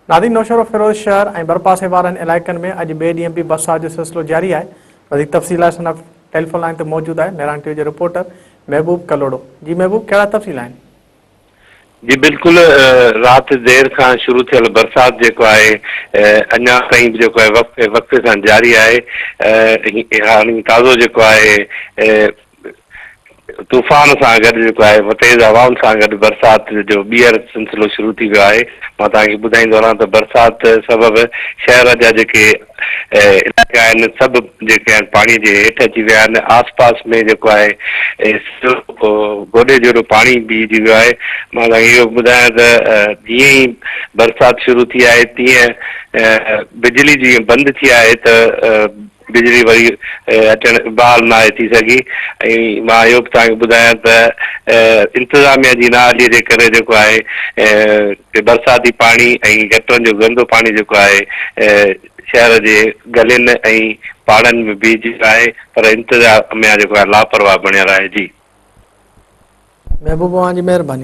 نادين نوشهروفيروز شهر ۽ ڀرپاسي وارن علائقن ۾ اڄ ٻئي ڏينهن به برسات جو سلسلو جاري آهي. وڌيڪ تفصيل لاء اسان ٽيليفون لائين تي موجود آهي مهراڻ ٽي وي جو رپورٽر محبوب ڪلهوڙو. جي محبوب ڪهڙا تفصيل آهن؟ جي بلڪل رات دير کان شروع ٿيل برسات جيڪو آهي اڃا تائين به جيڪو آهي وقفي وقفي سان جاري آهي هاڻي تازو جيڪو آهي طوفان سان گڏ جيڪو آهي تيز هوائن سان گڏ برسات جو ٻيهر سلسلو شروع ٿي ويو آهي مان توهان کي ٻڌائيندو هلان ته برسات سبب شهر جا جيڪي علائقا آهن سڀ جيڪي آهن پاڻي جي هيٺ اچي ويا آهن آس پاس ۾ جيڪو آهي سڄو گوڏي جيڏو پاڻي بيهجي ويو آهي مان توهان کي اهو ٻڌايان ته جيئن ئي برسات شروع ٿي آهي تيئن بجلي جيئن بند ٿي آهي ته بجلي وري اچڻ بحال ناهي ٿي سگهي ۽ مان اهو به توهان کي ٻڌايان ته انتظاميا جي نااهلي جي ڪري جيڪو آهي برساتي پاڻي ۽ گٽرن جو گندو پاڻي جيڪو آهي شهر جي گلين ۽ پاڙن ۾ بيهجي ويو آهي پر انتظاميا جيڪو آهي لاپرواهه بڻيل آهي جي. محبوب اوهان جي مهرباني.